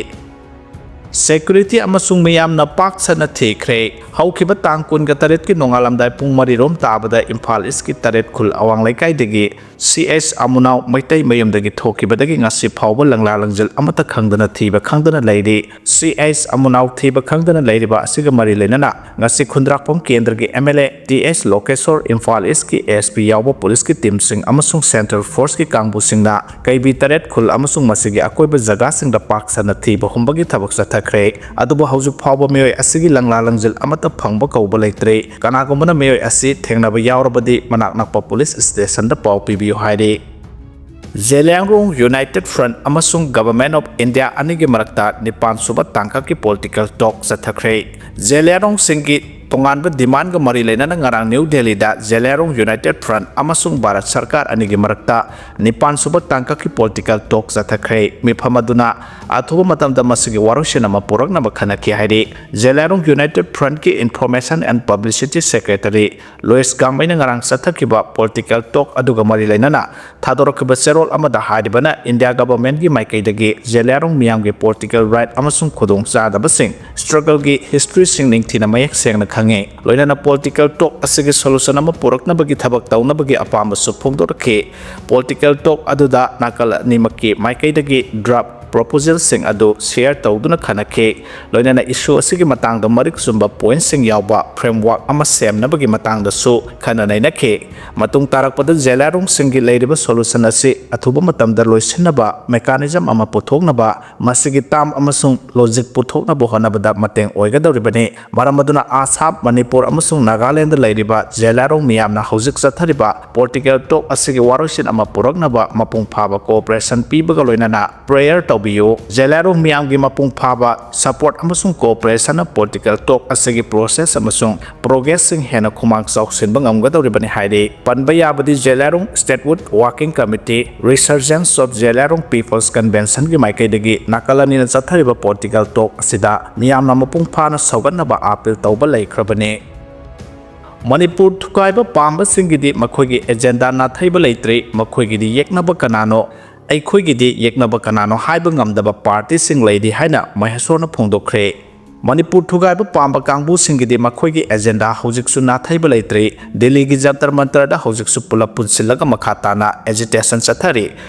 ꯁꯦꯀ꯭ꯌꯨꯔꯤꯇꯤ ꯑꯃꯁꯨꯡ ꯃꯤꯌꯥꯝꯅ ꯄꯥꯛ ꯁꯟꯅ ꯊꯤꯈ꯭ꯔꯦ꯫ ꯍꯧꯈꯤꯕ ꯇꯥꯡ ꯀꯨꯟꯒ ꯇꯔꯦꯠꯀꯤ ꯅꯣꯡꯉꯥꯜꯂꯝꯗꯥꯏ ꯄꯨꯡ ꯃꯔꯤ ꯔꯣꯝ ꯇꯥꯕꯗ ꯏꯝꯐꯥꯜ ꯏꯁꯀꯤ ꯇꯔꯦꯠ ꯈꯨꯜ ꯑꯋꯥꯡ ꯂꯩꯀꯥꯏꯗꯒꯤ ꯁꯤ ꯑꯦꯁ ꯑꯃꯨꯅꯥꯎ ꯃꯩꯇꯩ ꯃꯌꯨꯝꯗꯒꯤ ꯊꯣꯛꯈꯤꯕꯗꯒꯤ ꯉꯁꯤ ꯐꯥꯎꯕ ꯂꯪꯂꯥ ꯂꯪꯖꯤꯜ ꯑꯃꯠꯇ ꯈꯪꯗꯅ ꯊꯤꯕ ꯈꯪꯗꯅ ꯂꯩꯔꯤ꯫ ꯁꯤ ꯑꯦꯁ ꯑꯃꯨꯅꯥꯎ ꯊꯤꯕ ꯈꯪꯗꯅ ꯂꯩꯔꯤꯕ ꯑꯁꯤꯒ ꯃꯔꯤ ꯂꯩꯅꯅ ꯉꯁꯤ ꯈꯨꯟꯗ꯭ꯔꯥꯛꯄꯝ ꯀꯦꯟꯗ꯭ꯔꯒꯤ ꯑꯦꯝ ꯑꯦꯜ ꯑꯦ ꯇꯤ ꯑꯦꯁ ꯂꯣꯀꯦꯁꯣꯔ, ꯏꯝꯐꯥꯜ ꯏꯁꯀꯤ ꯑꯦꯁ ꯄꯤ ꯌꯥꯎꯕ ꯄꯨꯂꯤꯁꯀꯤ ꯇꯤꯝꯁꯤꯡ ꯑꯃꯁꯨꯡ ꯁꯦꯟꯇ꯭ꯔꯦꯜ ꯐꯣꯔꯁꯀꯤ ꯀꯥꯡꯕꯨꯁꯤꯡꯅ ꯀꯩꯕꯤ ꯇꯔꯦꯠ ꯈꯨꯜ ꯑꯃꯁꯨꯡ ꯃꯁꯤꯒꯤ ꯑꯀꯣꯏꯕ ꯖꯒꯥꯁꯤꯡꯗ ꯄꯥꯛ ꯁꯟꯅ ꯊꯤꯕ ꯍꯨꯝꯕꯒꯤ ꯊꯕꯛ ꯆꯠꯊꯈ꯭ꯔꯦ꯫ ꯑꯗꯨꯕꯨ ꯍꯧꯖꯤꯛ ꯐꯥꯎꯕ ꯃꯤꯑꯣꯏ ꯑꯁꯤꯒꯤ ꯂꯪꯂꯥ ꯂꯪꯖꯤꯜ ꯑꯃꯠꯇ ꯐꯪꯕ ꯀꯧꯕ ꯂꯩꯇ꯭ꯔꯤ꯫ ꯀꯅꯥꯒꯨꯝꯕꯅ ꯃꯤꯑꯣꯏ ꯑꯁꯤ ꯊꯦꯡꯅꯕ ꯌꯥꯎꯔꯕꯗꯤ ꯃꯅꯥꯛ ꯅꯛꯄ ꯄꯨꯂꯤꯁ ꯁ꯭ꯇꯦꯁꯟꯗ ꯄꯥꯎ ꯄꯤꯕꯤꯌꯨ ꯍꯥꯏꯔꯤ꯫ ꯖꯦꯂꯤꯌꯥꯡꯔꯣꯡ ꯌꯨꯅꯥꯏꯇꯦꯗ ꯐ꯭ꯔꯟꯠ ꯑꯃꯁꯨꯡ ꯒꯚꯔꯟꯃꯦꯟꯠ ꯑꯣꯐ ꯏꯟꯗꯤꯌꯥ ꯑꯅꯤꯒꯤ ꯃꯔꯛꯇ ꯅꯤꯄꯥꯟ ꯁꯨꯕ ꯇꯥꯡꯀꯛꯀꯤ ꯄꯣꯂꯤꯇꯤꯀꯦꯜ ꯇꯣꯛ ꯆꯠꯊꯈ꯭ꯔꯦ꯫ ꯖꯦꯂꯤꯌꯥꯡꯔꯣꯡꯁꯤꯡꯒꯤ ꯇꯣꯉꯥꯟꯕ ꯗꯤꯃꯥꯟꯒ ꯃꯔꯤ ꯂꯩꯅꯅ ꯉꯔꯥꯡ ꯅ꯭ꯌꯨ ꯗꯦꯜꯂꯤꯗ ꯖꯦꯂꯤꯌꯥꯡꯔꯣꯡ ꯌꯨꯅꯥꯏꯇꯦꯗ ꯐ꯭ꯔꯟꯠ ꯑꯃꯁꯨꯡ ꯚꯥꯔꯠ ꯁꯔꯀꯥꯔ ꯑꯅꯤꯒꯤ ꯃꯔꯛꯇ ꯅꯤꯄꯥꯟ ꯁꯨꯕ ꯇꯥꯡꯀꯛꯀꯤ ꯄꯣꯂꯤꯇꯤꯀꯦꯜ ꯇꯣꯛ ꯆꯠꯊꯈ꯭ꯔꯦ꯫ ꯃꯤꯐꯝ ꯑꯗꯨꯅ ꯑꯊꯨꯕ ꯃꯇꯝꯗ ꯃꯁꯤꯒꯤ ꯋꯥꯔꯣꯏꯁꯤꯟ ꯑꯃ ꯄꯨꯔꯛꯅꯕ ꯈꯟꯅꯈꯤ ꯍꯥꯏꯔꯤ꯫ ꯖꯦꯂꯤꯌꯥꯡꯔꯣꯡ ꯌꯨꯅꯥꯏꯇꯦꯗ ꯐ꯭ꯔꯟꯠꯀꯤ information and publicity secretary Lois ꯒꯥꯡꯃꯩꯅ ꯉꯔꯥꯡ ꯆꯠꯊꯈꯤꯕ ꯄꯣꯂꯤꯇꯤꯀꯦꯜ ꯇꯣꯛ ꯑꯗꯨꯒ ꯃꯔꯤ ꯂꯩꯅꯅ ꯊꯥꯗꯣꯔꯛꯈꯤꯕ ꯆꯦꯔꯣꯜ ꯑꯃꯗ ꯍꯥꯏꯔꯤꯕꯅ ꯏꯟꯗꯤꯌꯥ ꯒꯚꯔꯟꯃꯦꯟꯠꯀꯤ ꯃꯥꯏꯀꯩꯗꯒꯤ ꯖꯦꯂꯤꯌꯥꯡꯔꯣꯡ ꯃꯤꯌꯥꯝꯒꯤ ꯄꯣꯂꯤꯇꯤꯀꯦꯜ ꯔꯥꯏꯠ ꯑꯃꯁꯨꯡ ꯈꯨꯗꯣꯡꯆꯥꯗꯕꯁꯤꯡ, ꯁ꯭ꯇ꯭ꯔꯒꯜꯒꯤ ꯍꯤꯁꯇ꯭ꯔꯤꯁꯤꯡ ꯅꯤꯡꯊꯤꯅ ꯃꯌꯦꯛ ꯁꯦꯡꯅ ꯈꯪꯉꯤ꯫ ꯂꯣꯏꯅꯅ ꯄꯣꯂꯤꯇꯤꯀꯦꯜ ꯇꯣꯛ ꯑꯁꯤꯒꯤ ꯁꯣꯂꯨꯁꯟ ꯑꯃ ꯄꯨꯔꯛꯅꯕꯒꯤ ꯊꯕꯛ ꯇꯧꯅꯕꯒꯤ ꯑꯄꯥꯝꯕꯁꯨ ꯐꯣꯡꯗꯣꯔꯛꯈꯤ꯫ ꯄꯣꯂꯤꯇꯤꯀꯦꯜ ꯇꯣꯛ ꯑꯗꯨꯗ ꯅꯥꯀꯜ ꯑꯅꯤꯃꯛꯀꯤ ꯃꯥꯏꯀꯩꯗꯒꯤ ꯗ꯭ꯔꯥꯐ ꯄ꯭ꯔꯣꯄꯣꯖꯦꯜꯁꯤꯡ ꯑꯗꯨ ꯁꯦꯌꯔ ꯇꯧꯗꯨꯅ ꯈꯟꯅꯈꯤ꯫ ꯂꯣꯏꯅꯅ ꯏꯁꯨ ꯑꯁꯤꯒꯤ ꯃꯇꯥꯡꯗ ꯃꯔꯤꯛ ꯆꯨꯝꯕ ꯄꯣꯏꯟꯠꯁꯤꯡ ꯌꯥꯎꯕ ꯐ꯭ꯔꯦꯝꯋꯥꯔꯛ ꯑꯃ ꯁꯦꯝꯅꯕꯒꯤ ꯃꯇꯥꯡꯗꯁꯨ ꯈꯟꯅ ꯅꯩꯅꯈꯤ꯫ ꯃꯇꯨꯡ ꯇꯥꯔꯛꯄꯗ ꯖꯦꯂꯤꯌꯥꯡꯔꯣꯡꯁꯤꯡꯒꯤ ꯂꯩꯔꯤꯕ ꯁꯣꯂꯨꯁꯟ ꯑꯁꯤ ꯑꯊꯨꯕ ꯃꯇꯝꯗ ꯂꯣꯏꯁꯤꯟꯅꯕ ꯃꯦꯀꯥꯅꯤꯖꯝ ꯑꯃ ꯄꯨꯊꯣꯛꯅꯕ, ꯃꯁꯤꯒꯤ ꯇꯥꯝ ꯑꯃꯁꯨꯡ ꯂꯣꯖꯤꯛ ꯄꯨꯊꯣꯛꯅꯕ ꯍꯣꯠꯅꯕꯗ ꯃꯇꯦꯡ ꯑꯣꯏꯒꯗꯧꯔꯤꯕꯅꯤ꯫ ꯃꯔꯝ ꯑꯗꯨꯅ ꯑꯁꯥꯝ, ꯃꯅꯤꯄꯨꯔ ꯑꯃꯁꯨꯡ ꯅꯥꯒꯥꯂꯦꯟꯗ ꯂꯩꯔꯤꯕ ꯖꯦꯂꯤꯌꯥꯡꯔꯣꯡ ꯃꯤꯌꯥꯝꯅ ꯍꯧꯖꯤꯛ ꯆꯠꯊꯔꯤꯕ ꯄꯣꯂꯤꯇꯤꯀꯦꯜ ꯇꯣꯛ ꯑꯁꯤꯒꯤ ꯋꯥꯔꯣꯏꯁꯤꯟ ꯑꯃ ꯄꯨꯔꯛꯅꯕ ꯃꯄꯨꯡ ꯐꯥꯕ ꯀꯣꯑꯣꯄꯔꯦꯁꯟ ꯄꯤꯕꯒ ꯂꯣꯏꯅꯅ ꯄ꯭ꯔꯦꯌꯔ ꯇꯧꯕ ꯄꯤꯌꯨ꯫ ꯖꯦꯂꯥꯏꯔꯣꯡ ꯃꯤꯌꯥꯝꯒꯤ ꯃꯄꯨꯡ ꯐꯥꯕ support ꯑꯃꯁꯨꯡ cooperation ꯅ political talk ꯑꯁꯤꯒꯤ process ꯑꯃꯁꯨꯡ progress ꯁꯤꯡ ꯍꯦꯟꯅ ꯈꯨꯃꯥꯡ ꯆꯥꯎꯁꯤꯟꯕ ꯉꯝꯒꯗꯧꯔꯤꯕꯅꯤ ꯍꯥꯏꯔꯤ꯫ ꯄꯟꯕ ꯌꯥꯕꯗꯤ ꯖꯦꯂꯥꯏꯔꯣꯡ Statehood Working Committee, Resurgence of Zeliangrong People's Convention ꯒꯤ ꯃꯥꯏꯀꯩꯗꯒꯤ ꯅꯥꯀꯜ ꯑꯅꯤꯅ ꯆꯠꯊꯔꯤꯕ political talk ꯑꯁꯤꯗ ꯃꯤꯌꯥꯝꯅ ꯃꯄꯨꯡ ꯐꯥꯅ ꯁꯧꯒꯠꯅꯕ appeal ꯇꯧꯕ ꯂꯩꯈ꯭ꯔꯕꯅꯤ꯫ ꯃꯅꯤꯄꯨꯔ ꯊꯨꯒꯥꯏꯕ ꯄꯥꯝꯕꯁꯤꯡꯒꯤꯗꯤ ꯃꯈꯣꯏꯒꯤ agenda ꯅꯥꯊꯩꯕ ꯂꯩꯇ꯭ꯔꯤ, ꯃꯈꯣꯏꯒꯤꯗꯤ ꯌꯦꯛꯅꯕ ꯀꯅꯥꯅꯣ, ꯑꯩꯈꯣꯏꯒꯤꯗꯤ ꯌꯦꯛꯅꯕ ꯀꯅꯥꯅꯣ ꯍꯥꯏꯕ ꯉꯝꯗꯕ party ꯁꯤꯡ ꯂꯩꯔꯤ ꯍꯥꯏꯅ ꯃꯍꯦꯁꯣꯔꯅ ꯐꯣꯡꯗꯣꯛꯈ꯭ꯔꯦ꯫ ꯃꯅꯤꯄꯨꯔ ꯊꯨꯒꯥꯏꯕ ꯄꯥꯝꯕ ꯀꯥꯡꯕꯨꯁꯤꯡꯒꯤꯗꯤ ꯃꯈꯣꯏꯒꯤ agenda ꯍꯧꯖꯤꯛꯁꯨ ꯅꯥꯊꯩꯕ ꯂꯩꯇ꯭ꯔꯤ꯫ ꯗꯤꯜꯂꯤꯒꯤ ꯖꯟꯇꯔ ꯃꯟꯇꯔꯗ ꯍꯧꯖꯤꯛꯁꯨ ꯄꯨꯂꯞ ꯄꯨꯟꯁꯤꯜꯂꯒ ꯃꯈꯥ ꯇꯥꯅ agitation ꯆꯠꯊꯔꯤ꯫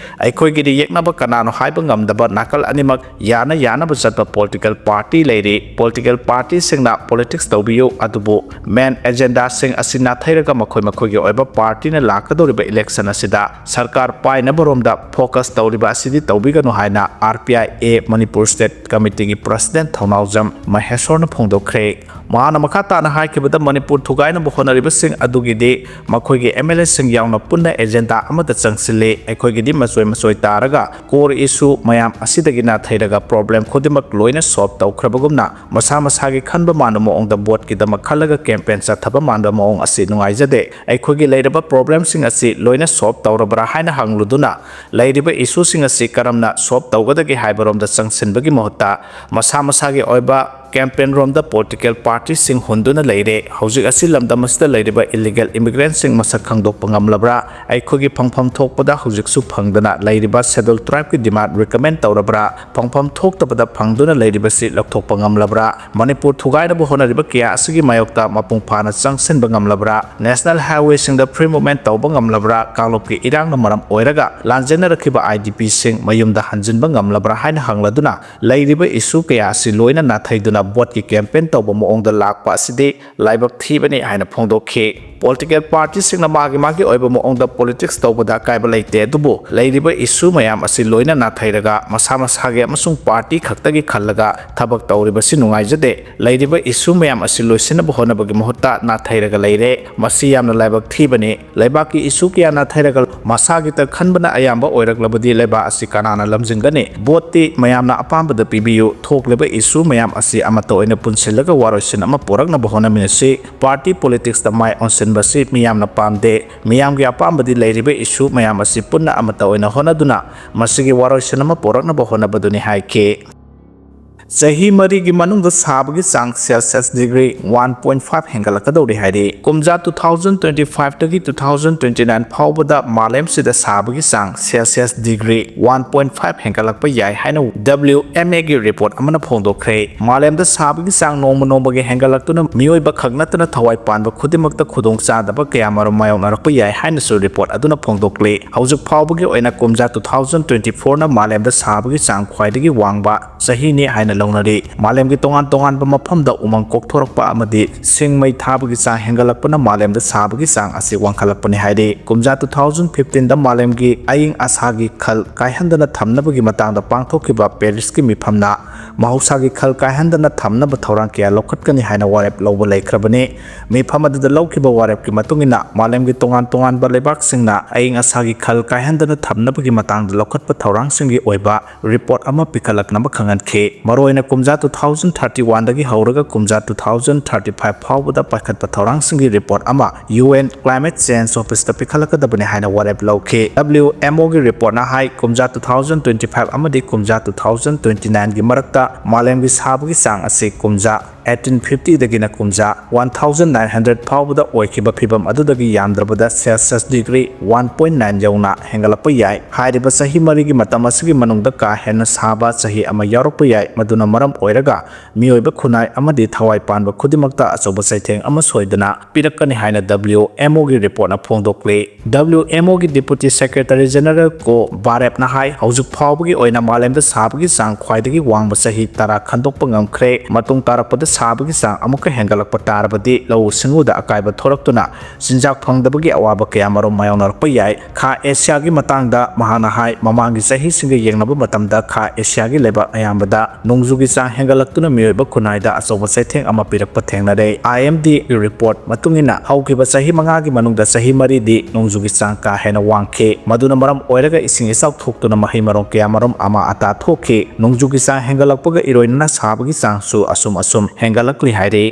ꯑꯩꯈꯣꯏꯒꯤꯗꯤ ꯌꯦꯛꯅꯕ ꯀꯅꯥꯅꯣ ꯍꯥꯏꯕ ꯉꯝꯗꯕ ꯅꯥꯀꯜ ꯑꯅꯤꯃꯛ ꯌꯥꯅ ꯌꯥꯅꯕ ꯆꯠꯄ political party ꯂꯩꯔꯤ꯫ Political party ꯁꯤꯡꯅ politics ꯇꯧꯕꯤꯌꯨ, ꯑꯗꯨꯕꯨ main agenda ꯁꯤꯡ ꯑꯁꯤ ꯅꯥꯊꯩꯔꯒ ꯃꯈꯣꯏ ꯃꯈꯣꯏꯒꯤ ꯑꯣꯏꯕ party ꯅ ꯂꯥꯛꯀꯗꯧꯔꯤꯕ election ꯑꯁꯤꯗ ꯁꯔꯀꯥꯔ ꯄꯥꯏꯅꯕꯔꯣꯝꯗ focus ꯇꯧꯔꯤꯕ ꯑꯁꯤꯗꯤ ꯇꯧꯕꯤꯒꯅꯨ ꯍꯥꯏꯅ R P I A Manipur State Committee ꯒꯤ President ꯊꯧꯅꯥꯎꯖꯝ ꯃꯍꯦꯁꯣꯔꯅ ꯐꯣꯡꯗꯣꯛꯈ꯭ꯔꯦ꯫ ꯃꯍꯥꯛꯅ ꯃꯈꯥ ꯇꯥꯅ ꯍꯥꯏꯈꯤꯕꯗ, ꯃꯅꯤꯄꯨꯔ ꯊꯨꯒꯥꯏꯅꯕ ꯍꯣꯠꯅꯔꯤꯕꯁꯤꯡ ꯑꯗꯨꯒꯤꯗꯤ ꯃꯈꯣꯏꯒꯤ M L A ꯁꯤꯡ ꯌꯥꯎꯅ ꯄꯨꯟꯅ agenda ꯑꯃꯗ ꯆꯪꯁꯤꯜꯂꯤ꯫ ꯑꯩꯈꯣꯏꯒꯤꯗꯤ ꯃꯆꯣꯏ ꯃꯆꯣꯏ ꯇꯥꯔꯒ core issue ꯃꯌꯥꯝ ꯑꯁꯤꯗꯒꯤ ꯅꯥꯊꯩꯔꯒ problem ꯈꯨꯗꯤꯡꯃꯛ ꯂꯣꯏꯅ solve ꯇꯧꯈ꯭ꯔꯕꯒꯨꯝꯅ ꯃꯁꯥ ꯃꯁꯥꯒꯤ ꯈꯟꯕ ꯃꯥꯟꯕ ꯃꯑꯣꯡꯗ vote ꯀꯤꯗꯃꯛ ꯈꯜꯂꯒ campaign ꯆꯠꯊꯕ ꯃꯥꯟꯕ ꯃꯑꯣꯡ ꯑꯁꯤ ꯅꯨꯡꯉꯥꯏꯖꯗꯦ꯫ ꯑꯩꯈꯣꯏꯒꯤ ꯂꯩꯔꯕ problem ꯁꯤꯡ ꯑꯁꯤ ꯂꯣꯏꯅ solve ꯇꯧꯔꯕ꯭ꯔꯥ ꯍꯥꯏꯅ ꯍꯪꯂꯨꯗꯨꯅ ꯂꯩꯔꯤꯕ issue ꯁꯤꯡ ꯑꯁꯤ ꯀꯔꯝꯅ solve ꯇꯧꯒꯗꯒꯦ ꯍꯥꯏꯕꯔꯣꯝꯗ ꯆꯪꯁꯤꯟꯕꯒꯤ ꯃꯍꯨꯠꯇ ꯃꯁꯥ ꯃꯁꯥꯒꯤ ꯑꯣꯏꯕ campaign ꯔꯣꯝꯗ political party ꯁꯤꯡ ꯍꯨꯟꯗꯨꯅ ꯂꯩꯔꯦ꯫ ꯍꯧꯖꯤꯛ ꯑꯁꯤ ꯂꯝꯗꯝ ꯑꯁꯤꯗ ꯂꯩꯔꯤꯕ illegal immigrant ꯁꯤꯡ ꯃꯁꯛ ꯈꯪꯗꯣꯛꯄ ꯉꯝꯂꯕ꯭ꯔꯥ? ꯑꯩꯈꯣꯏꯒꯤ ꯐꯪꯐꯝ ꯊꯣꯛꯄꯗ ꯍꯧꯖꯤꯛꯁꯨ ꯐꯪꯗꯅ ꯂꯩꯔꯤꯕ Scheduled Tribe ꯀꯤ demand recommend ꯇꯧꯔꯕ꯭ꯔꯥ? ꯐꯪꯐꯝ ꯊꯣꯛꯇꯕꯗ ꯐꯪꯗꯨꯅ ꯂꯩꯔꯤꯕꯁꯤ ꯂꯧꯊꯣꯛꯄ ꯉꯝꯂꯕ꯭ꯔꯥ? ꯃꯅꯤꯄꯨꯔ ꯊꯨꯒꯥꯏꯅꯕ ꯍꯣꯠꯅꯔꯤꯕ ꯀꯌꯥ ꯑꯁꯤꯒꯤ ꯃꯥꯌꯣꯛꯇ ꯃꯄꯨꯡ ꯐꯥꯅ ꯆꯪꯁꯤꯟꯕ ꯉꯝꯂꯕ꯭ꯔꯥ? National highway ꯁꯤꯡꯗ free movement ꯇꯧꯕ ꯉꯝꯂꯕ꯭ꯔꯥ? ꯀꯥꯡꯂꯨꯞꯀꯤ ꯏꯔꯥꯡꯅ ꯃꯔꯝ ꯑꯣꯏꯔꯒ ꯂꯥꯟꯖꯦꯟꯅꯔꯛꯈꯤꯕ I D P ꯁꯤꯡ ꯃꯌꯨꯝꯗ ꯍꯟꯖꯤꯟꯕ ꯉꯝꯂꯕ꯭ꯔꯥ ꯍꯥꯏꯅ ꯍꯪꯂꯗꯨꯅ ꯂꯩꯔꯤꯕ issue ꯀꯌꯥ ꯑꯁꯤ ꯂꯣꯏꯅ ꯅꯥꯊꯩꯗꯨꯅ ꯚꯣꯠꯀꯤ ꯀꯦꯝꯄꯦꯟ ꯇꯧꯕ ꯃꯑꯣꯡꯗ ꯂꯥꯛꯄ ꯑꯁꯤꯗꯤ ꯂꯥꯏꯕꯛ ꯊꯤꯕꯅꯤ ꯍꯥꯏꯅ ꯐꯣꯡꯗꯣꯛꯈꯤ꯫ ꯄꯣꯂꯤꯇꯤꯀꯦꯜ ꯄꯥꯔꯇꯤꯁꯤꯡꯅ ꯃꯥꯒꯤ ꯃꯥꯒꯤ ꯑꯣꯏꯕ ꯃꯑꯣꯡꯗ ꯄꯣꯂꯤꯇꯤꯛꯁ ꯇꯧꯕꯗ ꯑꯀꯥꯏꯕ ꯂꯩꯇꯦ, ꯑꯗꯨꯕꯨ ꯂꯩꯔꯤꯕ ꯏꯁꯨ ꯃꯌꯥꯝ ꯑꯁꯤ ꯂꯣꯏꯅ ꯅꯥꯊꯩꯔꯒ ꯃꯁꯥ ꯃꯁꯥꯒꯤ ꯑꯃꯁꯨꯡ ꯄꯥꯔꯇꯤ ꯈꯛꯇꯒꯤ ꯈꯜꯂꯒ ꯊꯕꯛ ꯇꯧꯔꯤꯕꯁꯤ ꯅꯨꯡꯉꯥꯏꯖꯗꯦ꯫ ꯂꯩꯔꯤꯕ ꯏꯁꯨ ꯃꯌꯥꯝ ꯑꯁꯤ ꯂꯣꯏꯁꯤꯟꯅꯕ ꯍꯣꯠꯅꯕꯒꯤ ꯃꯍꯨꯠꯇ ꯅꯥꯊꯩꯔꯒ ꯂꯩꯔꯦ꯫ ꯃꯁꯤ ꯌꯥꯝꯅ ꯂꯥꯏꯕꯛ ꯊꯤꯕꯅꯤ꯫ ꯂꯩꯕꯥꯛꯀꯤ ꯏꯁꯨ ꯀꯌꯥ ꯅꯥꯊꯩꯔꯒ ꯃꯁꯥꯒꯤꯇ ꯈꯟꯕꯅ ꯑꯌꯥꯝꯕ ꯑꯣꯏꯔꯛꯂꯕꯗꯤ ꯂꯩꯕꯥꯛ ꯑꯁꯤ ꯀꯅꯥꯅ ꯂꯝꯖꯤꯡꯒꯅꯤ? ꯚꯣꯠꯇꯤ ꯃꯌꯥꯝꯅ ꯑꯄꯥꯝꯕꯗ ꯄꯤꯕꯤꯌꯨ꯫ ꯊꯣꯛꯂꯤꯕ ꯏꯁꯨ ꯃꯌꯥꯝ ꯑꯁꯤ ꯑꯃꯠꯇ ꯑꯣꯏꯅ ꯄꯨꯟꯁꯤꯜꯂꯒ ꯋꯥꯔꯣꯏꯁꯤꯟ ꯑꯃ ꯄꯨꯔꯛꯅꯕ ꯍꯣꯠꯅꯃꯤꯟꯅꯁꯤ꯫ ꯄꯥꯔꯇꯤ ꯄꯣꯂꯤꯇꯤꯛꯁꯇ ꯃꯥꯏ ꯑꯣꯟꯁꯤꯟꯕꯁꯤ ꯃꯤꯌꯥꯝꯅ ꯄꯥꯝꯗꯦ꯫ ꯃꯤꯌꯥꯝꯒꯤ ꯑꯄꯥꯝꯕꯗꯤ ꯂꯩꯔꯤꯕ ꯏꯁꯨ ꯃꯌꯥꯝ ꯑꯁꯤ ꯄꯨꯟꯅ ꯑꯃꯠꯇ ꯑꯣꯏꯅ ꯍꯣꯠꯅꯗꯨꯅ ꯃꯁꯤꯒꯤ ꯋꯥꯔꯣꯏꯁꯤꯟ ꯑꯃ ꯄꯨꯔꯛꯅꯕ ꯍꯣꯠꯅꯕꯗꯨꯅꯤ ꯍꯥꯏꯈꯤ꯫ ꯆꯍꯤ ꯃꯔꯤꯒꯤ ꯃꯅꯨꯡꯗ ꯁꯥꯕꯒꯤ ꯆꯥꯡ Celsius degree one point five ꯍꯦꯟꯒꯠꯂꯛꯀꯗꯧꯔꯤ ꯍꯥꯏꯔꯤ꯫ ꯀꯨꯝꯖꯥ two thousand twenty five ꯗꯒꯤ two thousand twenty nine ꯐꯥꯎꯕꯗ ꯃꯥꯂꯦꯝꯁꯤꯗ ꯁꯥꯕꯒꯤ ꯆꯥꯡ Celsius degree one point five ꯍꯦꯟꯒꯠꯂꯛꯄ ꯌꯥꯏ ꯍꯥꯏꯅ W M A ꯒꯤ ꯔꯤꯄꯣꯔꯠ ꯑꯃꯅ ꯐꯣꯡꯗꯣꯛꯈ꯭ꯔꯦ꯫ ꯃꯥꯂꯦꯝꯗ ꯁꯥꯕꯒꯤ ꯆꯥꯡ ꯅꯣꯡꯃ ꯅꯣꯡꯃꯒꯤ ꯍꯦꯟꯒꯠꯂꯛꯇꯨꯅ ꯃꯤꯑꯣꯏꯕ ꯈꯛ ꯅꯠꯇꯅ ꯊꯋꯥꯏ ꯄꯥꯟꯕ ꯈꯨꯗꯤꯡꯃꯛꯇ ꯈꯨꯗꯣꯡꯆꯥꯗꯕ ꯀꯌꯥꯃꯔꯨꯝ ꯃꯥꯌꯣꯛꯅꯔꯛꯄ ꯌꯥꯏ ꯍꯥꯏꯅꯁꯨ ꯔꯤꯄꯣꯔꯠ ꯑꯗꯨꯅ ꯐꯣꯡꯗꯣꯛꯂꯤ꯫ ꯍꯧꯖꯤꯛ ꯐꯥꯎꯕꯒꯤ ꯑꯣꯏꯅ ꯀꯨꯝꯖꯥ two thousand twenty four ꯅ ꯃꯥꯂꯦꯝꯗ ꯁꯥꯕꯒꯤ ꯆꯥꯡ ꯈ꯭ꯋꯥꯏꯗꯒꯤ ꯋꯥꯡꯕ ꯆꯍꯤꯅꯤ ꯍꯥꯏꯅ ꯂꯧꯅꯔꯤ꯫ ꯃꯥꯂꯦꯝꯒꯤ ꯇꯣꯉꯥꯟ ꯇꯣꯉꯥꯟꯕ ꯃꯐꯝꯗ ꯎꯃꯪ ꯀꯣꯛꯊꯣꯔꯛꯄ ꯑꯃꯗꯤ ꯁꯤꯡ ꯃꯩ ꯊꯥꯕꯒꯤ ꯆꯥꯡ ꯍꯦꯟꯒꯠꯂꯛꯄꯅ ꯃꯥꯂꯦꯝꯗ ꯁꯥꯕꯒꯤ ꯆꯥꯡ ꯑꯁꯤ ꯋꯥꯡꯈꯠꯂꯛꯄꯅꯤ ꯍꯥꯏꯔꯤ꯫ ꯀꯨꯝꯖꯥ two thousand fifteen ꯗ ꯃꯥꯂꯦꯝꯒꯤ ꯑꯏꯪ ꯑꯁꯥꯒꯤ ꯈꯜ ꯀꯥꯏꯍꯟꯗꯅ ꯊꯝꯅꯕꯒꯤ ꯃꯇꯥꯡꯗ ꯄꯥꯡꯊꯣꯛꯈꯤꯕ ꯄꯦꯔꯤꯁꯀꯤ ꯃꯤꯐꯝꯅ ꯃꯍꯧꯁꯥꯒꯤ ꯈꯜ ꯀꯥꯏꯍꯟꯗꯅ ꯊꯝꯅꯕ ꯊꯧꯔꯥꯡ ꯀꯌꯥ ꯂꯧꯈꯠꯀꯅꯤ ꯍꯥꯏꯅ ꯋꯥꯔꯦꯞ ꯂꯧꯕ ꯂꯩꯈ꯭ꯔꯕꯅꯤ꯫ ꯃꯤꯐꯝ ꯑꯗꯨꯗ ꯂꯧꯈꯤꯕ ꯋꯥꯔꯦꯞꯀꯤ ꯃꯇꯨꯡ ꯏꯟꯅ ꯃꯥꯂꯦꯝꯒꯤ ꯇꯣꯉꯥꯟ ꯇꯣꯉꯥꯟꯕ ꯂꯩꯕꯥꯛꯁꯤꯡꯅ ꯑꯏꯪ ꯑꯁꯥꯒꯤ ꯈꯜ ꯀꯥꯏꯍꯟꯗꯅ ꯊꯝꯅꯕꯒꯤ ꯃꯇꯥꯡꯗ ꯂꯧꯈꯠꯄ ꯊꯧꯔꯥꯡꯁꯤꯡꯒꯤ ꯑꯣꯏꯕ ꯔꯤꯄꯣꯔꯠ ꯑꯃ ꯄꯤꯈꯠꯂꯛꯅꯕ ꯈꯪꯍꯟꯈꯤ꯫ ꯃꯔꯨꯑꯣꯏꯅ ꯀꯨꯝꯖꯥ two thousand thirty one ꯗꯒꯤ ꯍꯧꯔꯒ ꯀꯨꯝꯖꯥ two thousand thirty five ꯐꯥꯎꯕꯗ ꯄꯥꯏꯈꯠꯄ ꯊꯧꯔꯥꯡꯁꯤꯡꯒꯤ ꯔꯤꯄꯣꯔꯠ ꯑꯃ U N Climate Change Office ꯇ ꯄꯤꯈꯠꯂꯛꯀꯗꯕꯅꯤ ꯍꯥꯏꯅ ꯋꯥꯔꯦꯞ ꯂꯧꯈꯤ꯫ W M O ꯒꯤ ꯔꯤꯄꯣꯔꯠꯅ ꯍꯥꯏ, ꯀꯨꯝꯖꯥ two thousand twenty five ꯑꯃꯗꯤ ꯀꯨꯝꯖꯥ two thousand twenty nine ꯒꯤ ꯃꯔꯛꯇ ꯃꯥꯂꯦꯝꯒꯤ ꯁꯥꯕꯒꯤ ꯆꯥꯡ ꯑꯁꯤ ꯀꯨꯝꯖꯥ eighteen fifty ꯗꯒꯤꯅ ꯀꯨꯝꯖꯥ one thousand nine hundred ꯐꯥꯎꯕꯗ ꯑꯣꯏꯈꯤꯕ ꯐꯤꯚꯝ ꯑꯗꯨꯗꯒꯤ ꯌꯥꯝꯗ꯭ꯔꯕꯗ Celsius degree one point nine ꯌꯧꯅ ꯍꯦꯟꯒꯠꯂꯛꯄ ꯌꯥꯏ꯫ ꯍꯥꯏꯔꯤꯕ ꯆꯍꯤ ꯃꯔꯤꯒꯤ ꯃꯇꯝ ꯑꯁꯤꯒꯤ ꯃꯅꯨꯡꯗ ꯀꯥ ꯍꯦꯟꯅ ꯁꯥꯕ ꯆꯍꯤ ꯑꯃ ꯌꯥꯎꯔꯛꯄ ꯌꯥꯏ꯫ ꯃꯗꯨꯅ ꯃꯔꯝ ꯑꯣꯏꯔꯒ ꯃꯤꯑꯣꯏꯕ ꯈꯨꯟꯅꯥꯏ ꯑꯃꯗꯤ ꯊꯋꯥꯏ ꯄꯥꯟꯕ ꯈꯨꯗꯤꯡꯃꯛꯇ ꯑꯆꯧꯕ ꯆꯩꯊꯦꯡ ꯑꯃ ꯁꯣꯏꯗꯅ ꯄꯤꯔꯛꯀꯅꯤ ꯍꯥꯏꯅ W M O ꯒꯤ ꯔꯤꯄꯣꯔꯠꯅ ꯐꯣꯡꯗꯣꯛꯂꯤ꯫ W M O ꯒꯤ Deputy Secretary General ꯀꯣ ꯕꯥꯔꯦꯞꯅ ꯍꯥꯏ, ꯍꯧꯖꯤꯛ ꯐꯥꯎꯕꯒꯤ ꯑꯣꯏꯅ ꯃꯥꯂꯦꯝꯗ ꯁꯥꯕꯒꯤ ꯆꯥꯡ ꯈ꯭ꯋꯥꯏꯗꯒꯤ ꯋꯥꯡꯕ ꯆꯍꯤ ꯇꯔꯥ ꯈꯟꯗꯣꯛꯄ ꯉꯝꯈ꯭ꯔꯦ꯫ ꯃꯇꯨꯡ ꯇꯥꯔꯛꯄꯗ ꯁꯥꯕꯒꯤ ꯆꯥꯡ ꯑꯃꯨꯛꯀ ꯍꯦꯟꯒꯠꯂꯛꯄ ꯇꯥꯔꯕꯗꯤ ꯂꯧꯎ ꯁꯤꯡꯎꯗ ꯑꯀꯥꯏꯕ ꯊꯣꯔꯛꯇꯨꯅ ꯆꯤꯟꯖꯥꯛ ꯐꯪꯗꯕꯒꯤ ꯑꯋꯥꯕ ꯀꯌꯥꯃꯔꯨꯝ ꯃꯥꯌꯣꯛꯅꯔꯛꯄ ꯌꯥꯏ꯫ ꯈꯥ ꯑꯦꯁꯤꯌꯥꯒꯤ ꯃꯇꯥꯡꯗ ꯃꯍꯥꯛꯅ ꯍꯥꯏ, ꯃꯃꯥꯡꯒꯤ ꯆꯍꯤꯁꯤꯡꯒ ꯌꯦꯡꯅꯕ ꯃꯇꯝꯗ ꯈꯥ ꯑꯦꯁꯤꯌꯥꯒꯤ ꯂꯩꯕꯥꯛ ꯑꯌꯥꯝꯕꯗ ꯅꯣꯡꯖꯨꯒꯤ ꯆꯥꯡ ꯍꯦꯟꯒꯠꯂꯛꯇꯨꯅ ꯃꯤꯑꯣꯏꯕ ꯈꯨꯟꯅꯥꯏꯗ ꯑꯆꯧꯕ ꯆꯩꯊꯦꯡ ꯑꯃ ꯄꯤꯔꯛꯄ ꯊꯦꯡꯅꯔꯦ꯫ I M D ꯒꯤ ꯔꯤꯄꯣꯔꯠ ꯃꯇꯨꯡ ꯏꯟꯅ ꯍꯧꯈꯤꯕ ꯆꯍꯤ ꯃꯉꯥꯒꯤ ꯃꯅꯨꯡꯗ ꯆꯍꯤ ꯃꯔꯤꯗꯤ ꯅꯣꯡꯖꯨꯒꯤ ꯆꯥꯡ ꯀꯥ ꯍꯦꯟꯅ ꯋꯥꯡꯈꯤ꯫ ꯃꯗꯨꯅ ꯃꯔꯝ ꯑꯣꯏꯔꯒ ꯏꯁꯤꯡ ꯏꯆꯥꯎ ꯊꯣꯛꯇꯨꯅ ꯃꯍꯩ ꯃꯔꯣꯡ ꯀꯌꯥꯃꯔꯨꯝ ꯑꯃꯥ ꯑꯇꯥ ꯊꯣꯛꯈꯤ꯫ ꯅꯣꯡꯖꯨꯒꯤ ꯆꯥꯡ ꯍꯦꯟꯒꯠꯂꯛꯄꯒ ꯏꯔꯣꯏꯅꯅ ꯁꯥꯕꯒꯤ ꯆꯥꯡꯁꯨ ꯑꯁꯨꯝ ꯑꯁꯨꯝ ꯍꯦꯟꯒꯠꯂꯛꯂꯤ ꯍꯥꯏꯔꯤ꯫